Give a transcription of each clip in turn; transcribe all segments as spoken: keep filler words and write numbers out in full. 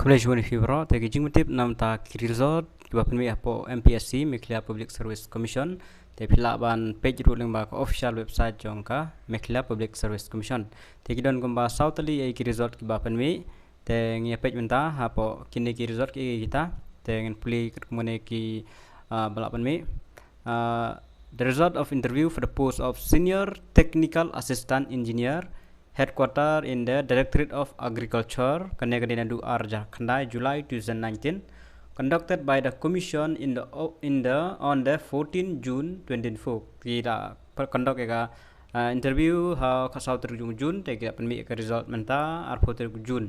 Khublei shibun ïa phi baroh. Te ki jingmut tip namta ki result kiba pynmih hapoh M P S C, Meghalaya Public Service Commission. Te phi lah ban peit ruh lyngba ka official website jong ka Meghalaya Public Service Commission. Te ki don kumba saw tylli ïa ki result kiba pynmih. Te ngi ïa peit mynta hapoh kine ki result ki kita. Te ngin pule katkum kine ki, ah, ba lah pynmih. Ah, the result of interview for the post of Senior Technical Assistant Engineer, Headquarter in the Directorate of Agriculture, kane ka dei naduh ar hajar khyndai, July two thousand nineteen, conducted by the Commission in the o-, in the, on the fourteen June twenty twenty-four. Ki da per-, conduct ïa ka, ah, interview ha ka saw tarik jong u June, te ki da pynmih ïa ka result mynta arphew tarik u June.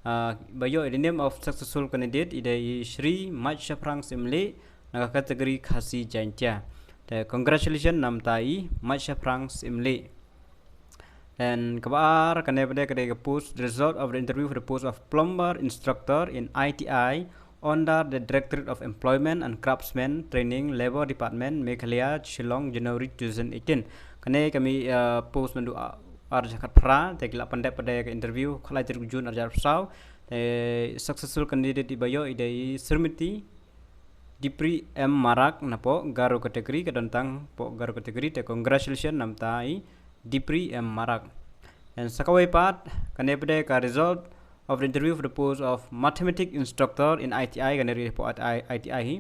Ah, ba ïoh in the name of successful candidate i dei i Shri Maitshaphrang Syiemlieh na ka category Khasi Jaintia. Te congratulations namta i Maitshaphrang Syiemlieh. And kaba ar, kane pat ka dei ka post, result of the interview for the post of plumber instructor in I T I under the Directorate of Employment and Craftsmen Training, Labour Department, Meghalaya, Shillong, January two thousand eighteen. Kane ka mih, uh, post naduh a-, ar hajar khatphra, te ki la pyndep pat ka interview ha lai tarik June ar hajar arphew saw. Te successful candidate iba ïoh i dei i Srimati Dipri M Marak napoh Garo category, ka don tang poh Garo category, te congratulations namta i Dipri M Marak. And sa kawei pat, kane pat ka result of the interview for the post of mathematics instructor in I T I, kane ruh hapoh I T I, I T I hi,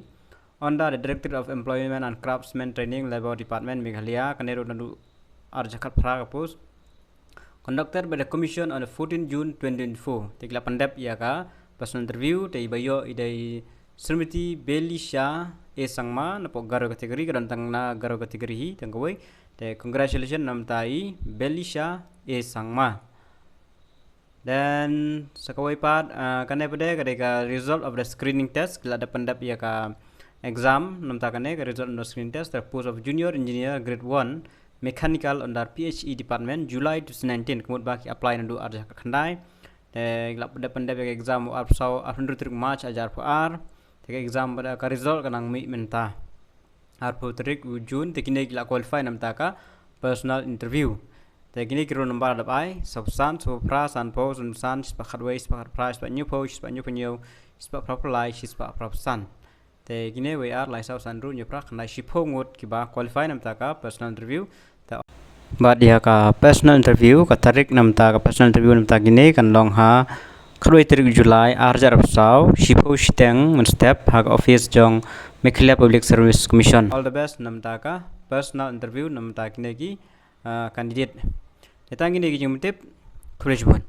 under the Directorate of Employment and Craftsmen Training, Labour Department, Meghalaya, kane ruh naduh ar hajar khatphra ka post. Conducted by the Commission on the fourteen June twenty twenty-four. Te ki la pyndep ïa ka personal interview, te iba ïoh i dei Srimati Belisha A Sangma napoh Garo category, ka don tang na Garo category hi tang kawei. Te congratulations namta i Belisha A Sangma. Then sa kawei pat, uh, kane pat ka dei ka result of the screening test, ki la dep pyndep ïa ka exam namta kane ka result of the screening test, the post of Junior Engineer Grade one, Mechanical under P H E Department, July two thousand nineteen, ka mut ba ki apply naduh ar hajar khatkhyndai. Te ki la dep pyndep ïa ka exam arphew saw, arphew hynriew tarik March ar hajar arphew ar. Te ka exam pat ka result ka nang mih mynta arphew tarik u June, te kine ki la qualify namta ka personal interview. Te kine ki roll number la dep ai, sawphew san, sawphew phra, sanphew, sanphew san, shispah khatwei, shispah khatphra, shispah hynñiewphew, shispah hynñiewphew hynñiew, shispah phraphew lai, shispah phraphew san. Te kine wei ar lai saw san hynriew hynñiew phra khyndai, shiphew ngut kiba qualify namta ka personal interview. Te bad ïa ka personal interview, ka tarik namta ka personal interview namta kine kan long ha khatwei tarik July ar hajar arphew saw, shiphew shiteng mynstep ha ka office jong Meghalaya Public Service Commission. All the best namta ka personal interview namta kine ki, ah, candidate. Te tang kine ki jingmut tip, khublei shibun.